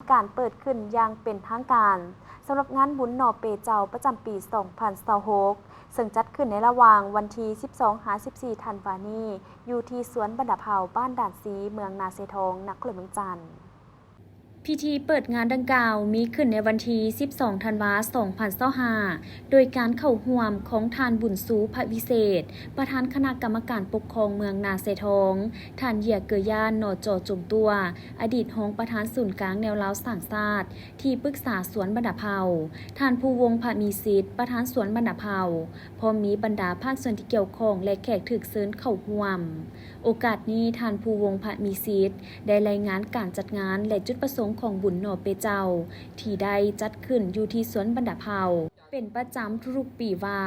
ການເປີດຂຶ້ນຢ່າງເປັນທາງການ ສຳລັບງານບຸນໜໍ່ເປເຈົ້າປະຈຳປີສອງພັນຊາວຫົກ ເຊິ່ງຈັດຂຶ້ນໃນລະຫວ່າງວັນທີສິບສອງຫາສິບສີ່ທັນວານີ້ ຢູ່ທີ່ສວນບັນດາເຜົ່າ ບ້ານດ່ານຊີ ເມືອງນາຊາຍທອງ ນະຄອນຫຼວງວຽງຈັນ. ພິທີເປີດງານດັ່ງກ່າວມີຂຶ້ນໃນວັນທີສິບສອງທັນວາສອງພັນຊາວຫ້າ ໂດຍການເຂົ້າຮ່ວມຂອງທ່ານ ບຸນຊູ ພະວິເສດ ປະທານຄະນະກຳມະການປົກຄອງເມືອງນາຊາຍທອງ, ທ່ານ ເຢຍ ເກີຢານ ນຈ ຈົງຕົວ ອະດີດຮອງປະທານສູນກາງແນວລາວສ້າງຊາດ, ທີ່ປຶກສາສວນບັນດາເຜົ່າ, ທ່ານ ພູວົງ ພະມີສິດ ປະທານສວນບັນດາເຜົ່າ, ພ້ອມມີບັນດາພາກສ່ວນທີ່ກ່ຽວຂ້ອງ ແລະ ແຂກຖືກເຊີນເຂົ້າຮ່ວມ. ໂອກາດນີ້ ທ່ານ ພູວົງ ພະມີສິດ ໄດ້ລາຍງານການຈັດງານ ແລະ ຈຸດປະສົງຂອງບຸນໜໍ່ເປເຈົ້າ ທີ່ໄດ້ຈັດຂຶ້ນຢູ່ທີ່ສວນບັນດາເຜົ່າ ເປັນປະຈຳທຸກໆປີວ່າ,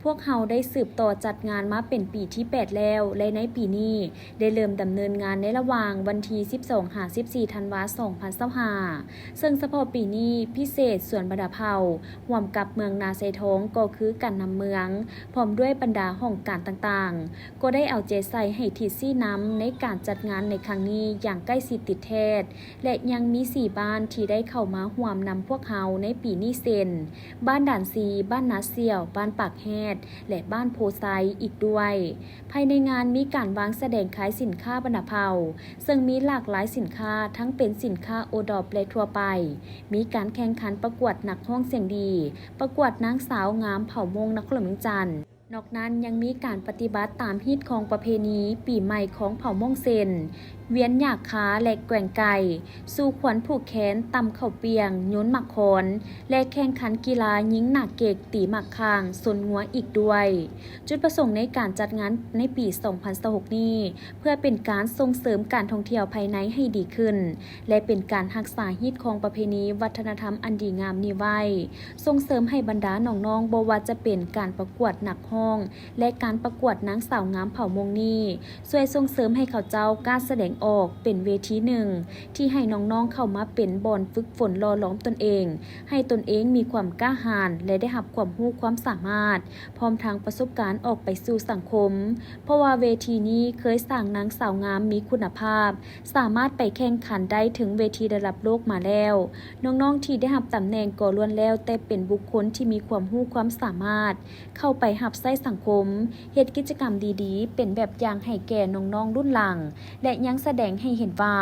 ພວກເຮົາໄດ້ສືບຕໍ່ຈັດງານມາເປັນປີທີແປດແລ້ວ ແລະ ໃນປີນີ້ໄດ້ເລີ່ມດຳເນີນງານໃນລະຫວ່າງວັນທີສິບສອງຫາສິບສີ່ທັນວາສອງພັນຊາວຫ້າ ເຊິ່ງສະເພາະປີນີ້ພິເສດສວນບັນດາເຜົ່າ ຮ່ວມກັບເມືອງນາຊາຍທອງ ກໍຄືການນຳເມືອງ ພ້ອມດ້ວຍບັນດາຫ້ອງການຕ່າງໆ ກໍໄດ້ເອົາໃຈໃສ່ໃຫ້ທິດຊີ້ນຳໃນການຈັດງານໃນຄັ້ງນີ້ຢ່າງໃກ້ຊິດຕິດແທດ ແລະ ຍັງມີສີ່ບ້ານທີ່ໄດ້ເຂົ້າມາຮ່ວມນຳພວກເຮົາໃນປີນີ້ເຊັ່ນ ບ້ານດ່ານຊີ, ບ້ານນາສ່ຽວ, ບ້ານປາກແຮດ ແລະ ບ້ານໂພໄຊອີກດ້ວຍ. ພາຍໃນງານມີການວາງສະແດງຂາຍສິນຄ້າບັນດາເຜົ່າ ເຊິ່ງມີຫຼາກຫຼາຍສິນຄ້າ ທັງເປັນສິນຄ້າໂອດອບ ແລະ ທົ່ວໄປ, ມີການແຂ່ງຂັນປະກວດນັກຮ້ອງສຽງດີ, ປະກວດນາງສາວງາມເຜົ່າມົ້ງນະຄອນຫຼວງວຽງຈັນ. ນອກນັ້ນຍັງມີການປະຕິບັດຕາມຮີດຄອງປະເພນີປີໃໝ່ຂອງເຜົ່າມົ້ງເຊັ່ນ ວຽນຫຍ້າຄາ ແລະ ແກວ່ງໄກ່, ສູ່ຂວັນຜູກແຂນ, ຕຳເຂົ້າປຽງ, ໂຍນໝາກຄອນ ແລະ ແຂ່ງຂັນກິລາຍິງໜາກເກັກ, ຕີໝາກຂ່າງ, ຊົນງົວອີກດ້ວຍ. ຈຸດປະສົງໃນການຈັດງານໃນປີສອງພັນຊາວຫົກນີ້ ເພື່ອເປັນການສົ່ງເສີມການທ່ອງທ່ຽວພາຍໃນໃຫ້ດີຂຶ້ນ ແລະ ເປັນການຮັກສາຮີດຄອງປະເພນີວັດທະນະທຳອັນດີງາມນີ້ໄວ້, ສົ່ງເສີມໃຫ້ບັນດານ້ອງໆ ບໍ່ວ່າຈະເປັນການປະກວດນັກຮ້ອງ ແລະ ການປະກວດນາງສາວງາມເຜົ່າມົ້ງນີ້ ຊ່ວຍສົ່ງເສີມໃຫ້ເຂົາເຈົ້າກ້າສະແດງອອກເປັນເວທີໜຶ່ງ ທີ່ໃຫ້ນ້ອງໆ ເຂົ້າມາເປັນບ່ອນຝຶກຝົນຫຼໍ່ຫຼອມຕົນເອງ, ໃຫ້ຕົນເອງມີຄວາມກ້າຫານ ແລະ ໄດ້ຮັບຄວາມຮູ້ຄວາມສາມາດ ພ້ອມທັງປະສົບການອອກໄປສູ່ສັງຄົມ, ເພາະວ່າເວທີນີ້ເຄີຍສ້າງນາງສາວງາມມີຄຸນນະພາບ ສາມາດໄປແຂ່ງຂັນໄດ້ເຖິງເວທີລະດັບໂລກມາແລ້ວ. ນ້ອງໆ ທີ່ໄດ້ຮັບຕຳແໜ່ງກໍລ້ວນແລ້ວແຕ່ເປັນບຸກຄົນທີ່ມີຄວາມຮູ້ຄວາມສາມາດ ເຂົ້າໄປຮັບໃຊ້ສັງຄົມ, ເຮັດກິດຈະກຳດີໆ ເປັນແບບຢ່າງໃຫ້ແກ່ນ້ອງໆ ລຸ້ນຫຼັງ ແລະ ຍັງສະແດງໃຫ້ເຫັນວ່າ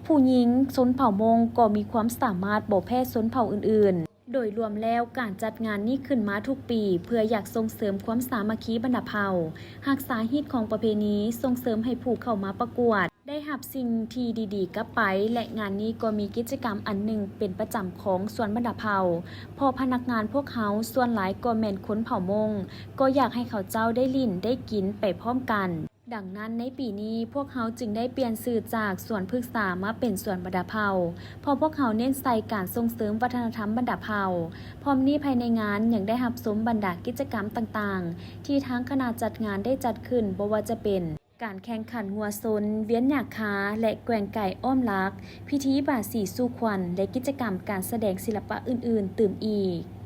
ຜູ້ຍິງຊົນເຜົ່າມົ້ງກໍມີຄວາມສາມາດບໍ່ແພ້ຊົນເຜົ່າອື່ນໆ. ໂດຍລວມແລ້ວ, ການຈັດງານນີ້ຂຶ້ນມາທຸກປີ ເພື່ອຢາກສົ່ງເສີມຄວາມສາມັກຄີບັນດາເຜົ່າ, ຮັກສາຮີດຄອງປະເພນີ, ສົ່ງເສີມໃຫ້ຜູ້ເຂົ້າມາປະກວດໄດ້ຮັບສິ່ງທີ່ດີໆກັບໄປ, ແລະ ງານນີ້ກໍມີກິດຈະກຳອັນໜຶ່ງເປັນປະຈຳຂອງສວນບັນດາເຜົ່າ, ເພາະພະນັກງານພວກເຮົາສ່ວນຫຼາຍກໍແມ່ນຄົນເຜົ່າມົ້ງ, ກໍຢາກໃຫ້ເຂົາເຈົ້າໄດ້ຫຼິ້ນໄດ້ກິນໄປພ້ອມກັນ. ດັ່ງນັ້ນໃນປີນີ້ພວກເຮົາຈຶ່ງໄດ້ປ່ຽນຊື່ຈາກສວນພຶກສາມາເປັນສວນບັນດາເຜົ່າ, ເພາະພວກເຮົາເນັ້ນໃສ່ການສົ່ງເສີມວັດທະນະທຳບັນດາເຜົ່າ. ພ້ອມນີ້ພາຍໃນງານຍັງໄດ້ຮັບຊົມບັນດາກິດຈະກຳຕ່າງໆ ທີ່ທາງຄະນະຈັດງານໄດ້ຈັດຂຶ້ນ, ບໍ່ວ່າຈະເປັນການແຂ່ງຂັນງົວຊົນ, ວຽນຫຍ້າຄາ ແລະ ແກວ່ງໄກ່ອ້ອມຫຼັກ, ພິທີບາສີສູ່ຂວັນ ແລະ ກິດຈະກຳການສະແດງສິລະປະອື່ນໆ ຕື່ມອີກ.